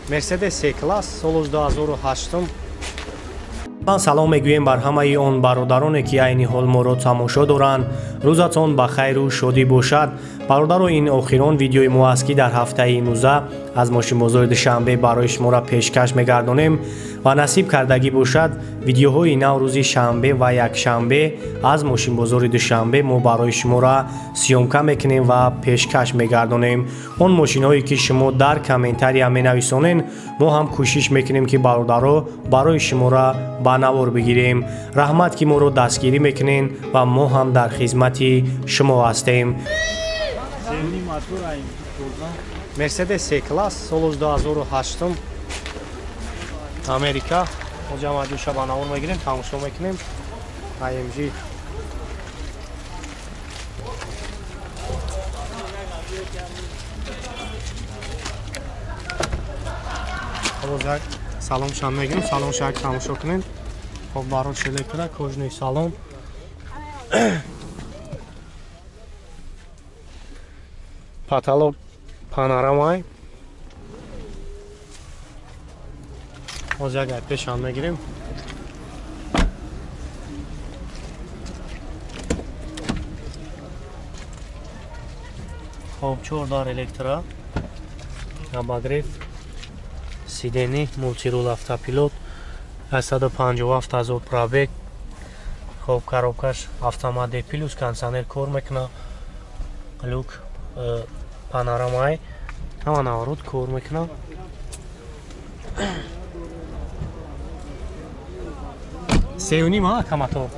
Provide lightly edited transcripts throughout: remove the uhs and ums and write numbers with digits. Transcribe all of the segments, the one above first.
Мерседес С-класс соли 2008. Ман салом мегӯем бар ҳамаи он бародароне, ки айни ҳол моро тамошо доранд. Рӯзатон ба хайру шодӣ бошад. Бародаро, ин охирон видеои мо аст, ки дар ҳафтаи имрӯза аз мошинбозори Душанбе барои шуморо пешкаш мегардонем ва насиб кардагӣ бошад, видеоҳои нав рӯзи шанбе ва якшанбе аз мошинбозори Душанбе мо барои шуморо съёмка мекунем ва пешкаш мегардонем. Он мошинҳое, ки шумо дар комментария менависонен, мо ҳам кӯшиш мекунем, ки бародаро барои шуморо ба навор бигирем. Раҳмат, ки моро дастгирӣ мекунен ва мо ҳам дар хизмати шумо ҳастем. Мерседес С-класс соли 2008, Америка. Ҳоҷам аҷуша ба навор мегирем, тамошо мекунем. AMG. Ҳозир салоншам мегирем, салонша тамошо кунем. Хоб, барош электро, кожаный салон. Потолок панорамай. Ҳозир як пешам мегирем. Хоб, 4 дар электро, обогрев сиденье, мультирул, автопилот, 157 ҳазор пробег. Хоб, коробкаш автомат D плюс, кондиционер кор мекунад, люк панорамай, ҳама наворот кор мекунад. 3.5 ака мотор.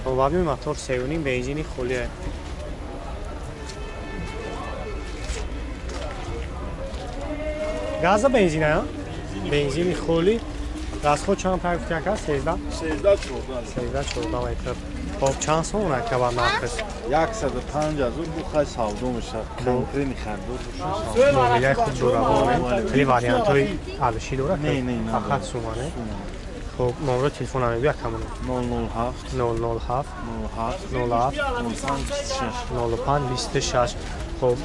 Хоб, объёми мотор 3.5, бензини холия. Газа бензина, бензини холи. Расход чанд пай гуфти ака? 13? 13-14. 13-14 литр. Хоб, чанд сомон ака ба нархаш? 105 ҳазор бу хай савдо мешавад. Конкретни харидор бошад. Муомилаи хуб дорад. Хеле вариантҳои арзишӣ дорад? Не, не, не. Фақат сумане. Хоб, номеро телефона мегӯй акамон? 007 007 07 07 05 05 26. Хоб,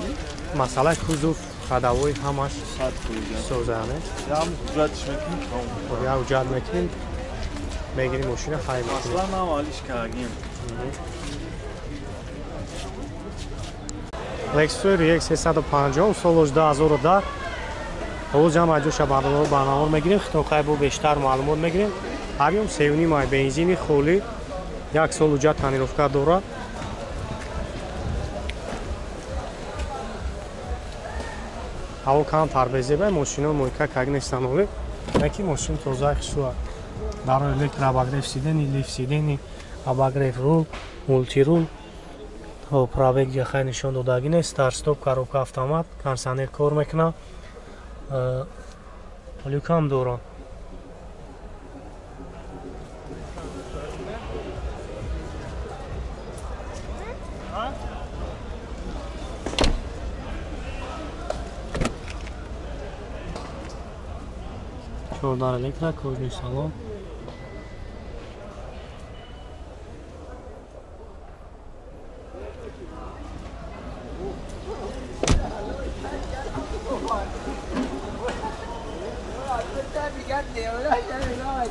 масъалаи кузов, ходовой ҳамаш 100%. созане. Ям ҳуҷҷатш мекунем. Хоб, як ҳуҷҷат мекунем, мегирим мошина, хай мекунем. Аслан аввалиш кардем. Lexus RX 350 соли 2010. Ҳоз ҳам аҷоша ба навор мегирем, хитонхай бо бештар маълумот мегирем. Объём 3.5 ай, бензини холӣ, як сол ҳуҷҷат тонировка дорад. Ҳаво камтар безебай, мошино мойка как нестан оле, яки мошин тозаи хушрӯ. Барои электро обогрев сиденье, лифт сиденье, обогрев рул, мультирул. Хоб, пробег ҷахай нишон додагӣ нест, старт-стоп, коробка автомат, кондиционер кор мекунад. Люкам дорад. Чордар электро, кожаный салон.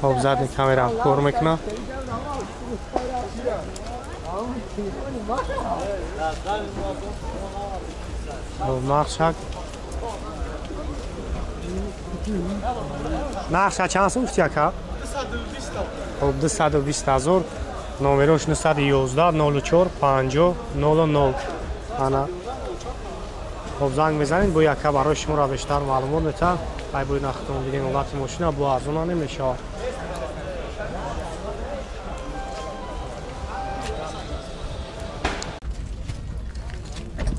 Хоб, задний камера кор мекунад. Хоб, нақшак. Нархша чанд сум гуфти ака? Хоб, 220 ҳазор. Номерош 911 04 50 00. Ана. Хоб, занг мезанед, бо яка барои шуморо бештар маълумот метаҳад. Ай бои нахтон дидем ҳолати мошина бо арзона намешавад.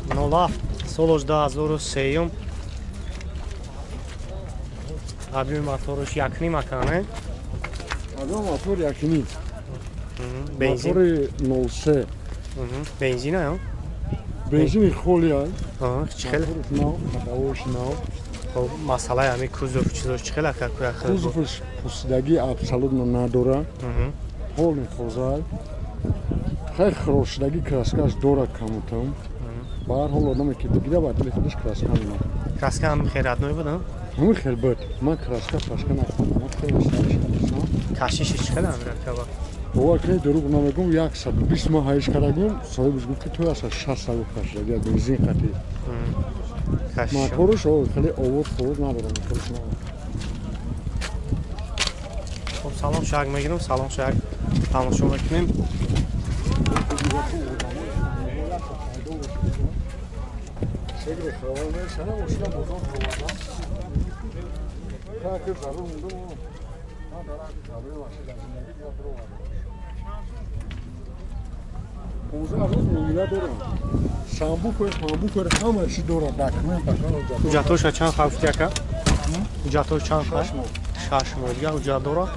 07 соли 2003. Объёми мотораш 1.5 ака, не? Объёми мотор 1.5. Бензин. Мотори 03. Бензина, ё? Бензини холи ай. Чӣ хеле? Нав, ходовош нав. Хоб, масъалаи ҳамин кузов чизош чӣ хеле ака? Кузовш пусидагӣ абсолютно надора. Полный тоза. Хай хирошдагӣ краскаш дора камутам. Ба ҳар ҳол одаме ки бигира ба дили худаш краска мемонад. Краска ҳам хел родной буд, ҳамин хел буд. Ман краска пашка накардам. Ман хеле шариш. Кашиши чӣ қадар амиракаба? Бовар кунед, дурӯғ намегӯм, 120 ман ҳаиш кардагим, соҳибаш гуфт ки ту 160 савоб кашидаги, бензин қатӣ. Моторш хеле овоз ховоз надорам, моторш надорам. Хоб, салом шаг мегирам, салом шаг тамошо мекунем. Ҳуҷҷатҳоша чанд хай гуфти ака? Ҳуҷҷатҳош чанд хай? 6 моҳ дига ҳуҷҷат дорад.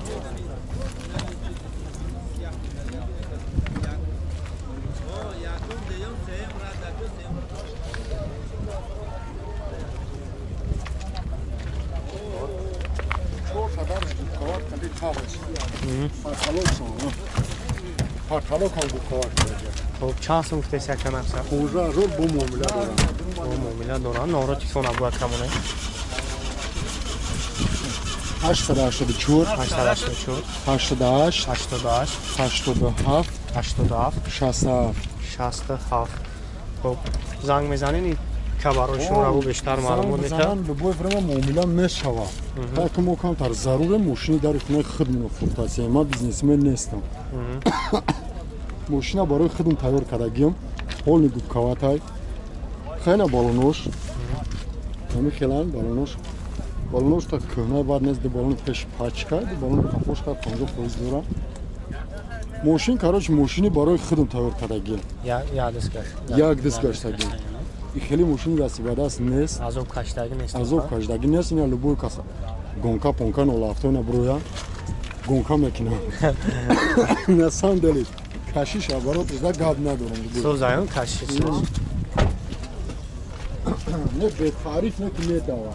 Хоб, чанд сум гуфтеси ака нарса? 15 000 бо муомила дорам. Бо муомила дорам. Номро телефона бояд камонем. 884 884 88 88 87 87 67 67. Хоб, занг мезанед, ка барои шумо рабу бештар маълумот метавад. Любое время муомила мешавад. Так мо камтар зарурем мошини дари хонаи худмонро фурӯхтасем. Ман бизнесмен нестам. Мошина барои худм тайёр кардагиам. Полный губкаватай. Хеле балонош. Ҳамин хелан балонош. Балонош та кӯҳнаи бад нест, ду балони пеш пачка, ду балони қафош ка 50% дорам. Мошин, короче, мошини барои худм тайёр кардагиам. Як дискаш. Як дискаштагиам. Хеле мошини дасти ба даст нест. Азоб кашидагӣ нест. Азоб кашидагӣ нест. Ина любой кас гонка понка 07 ина броя гонка мекунам. На самом деле кашиш оборот да гап надорам. Созаён кашиш. Не бе таъриф не ки медава.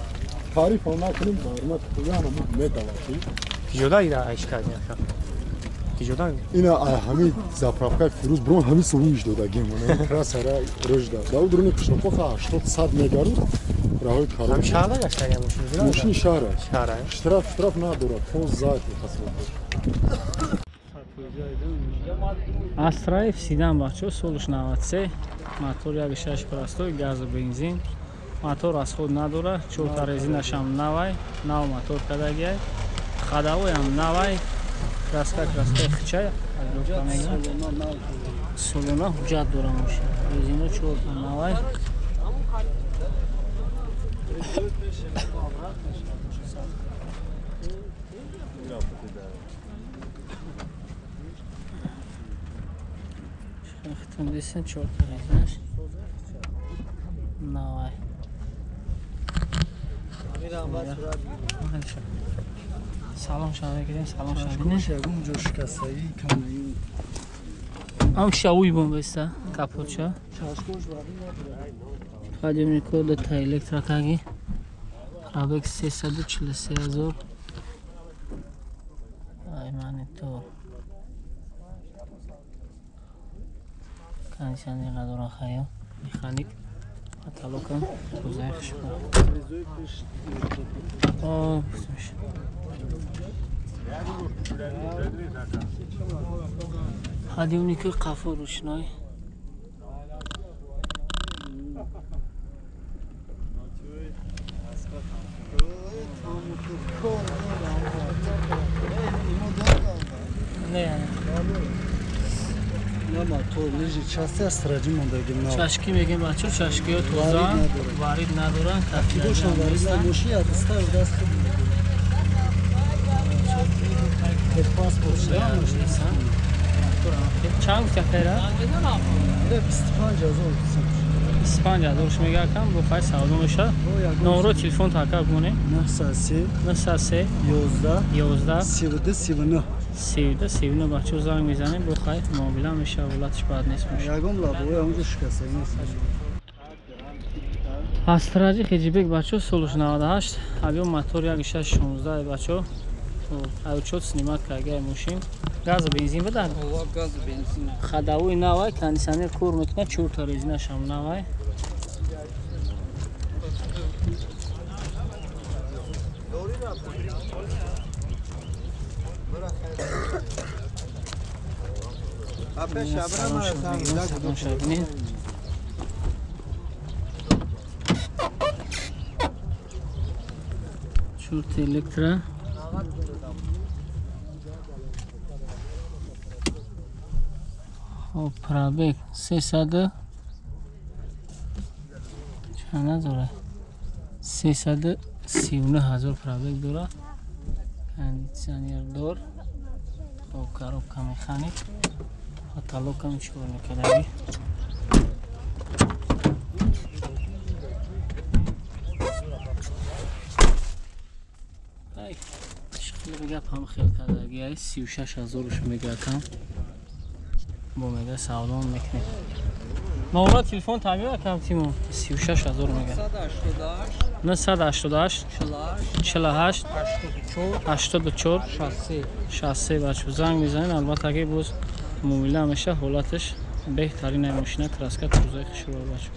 Таъриф он накунем, бармат хуяна медава. Киҷода ира айш кардин ака? Киҷода? Ина ҳамин заправка Фирӯз брон ҳамин сувиш додагим. Красара рӯжда. Дар дуруни қишлоқҳо 80 100 мегард роҳи каро. Ҳам шаҳрда гаштагӣ мошин? Мошини шаҳр. Шаҳр. Штраф надорад. 15 хасб. Астраев седан бачо, солш 93, мотор 1.6 простой, газ бензин. Мотор расход надора, чорта резинашам навай, нав мотор кардагиай. Ходовоям навай, краска хичай, солона ҳуҷҷат дора мошин. Резино чорта навай. Хитон чорта резинаш навай. Салом шава мегирем, салом шава. Ам шауи бомбеста, капотча. Подъемнико дата электрокаги. Пробег 343 000. Ай монитор. Кондиционер дора хаё, механик. Потолокам тозаи хушбо. О, пусмиш. Подъемники қафо ручной. Не, чашки мегем бачо, чашкиҳо тоза, варид надоранд, чанд гуфти акайра? 25 000 мега акам, бо хай савдо мешавад. Номро телефон така гуне? 903 903 11 11 32 39 32 39. Бачо занг мезанем, бо хай муомила мешавад, ҳолатиш бад нест мешавад. Ягон лабои онҷо шикастагӣ нест. Астраҷи Хеҷибек бачо, солш 98, объем мотор 1.6 16 бачо. Аючот снимат каргаи мошин. Газ бензин буда? Газ бензин. Ходовой навай, кондиционер кор мекунад, чорта резинашам навай. Чорта электро. Хоб, пробег 300 чанд надора? 339 ҳазор пробег дора. Кондиционер дор. Хоб, коробка механик. Потолокам чикор мекардаги? Ай, хеле гап ҳам хел кардаги. Ай 36 ҳазорш мегакам. Бо мега савдо мекунем. Номер телефон тамир кам Тимур 36 ҳазор мега. 988 48 84 63 63 бачо занг мезанед, албатта ки боз муомила меша, ҳолаташ беҳтарин мошина, краска тозаи хушро бачо.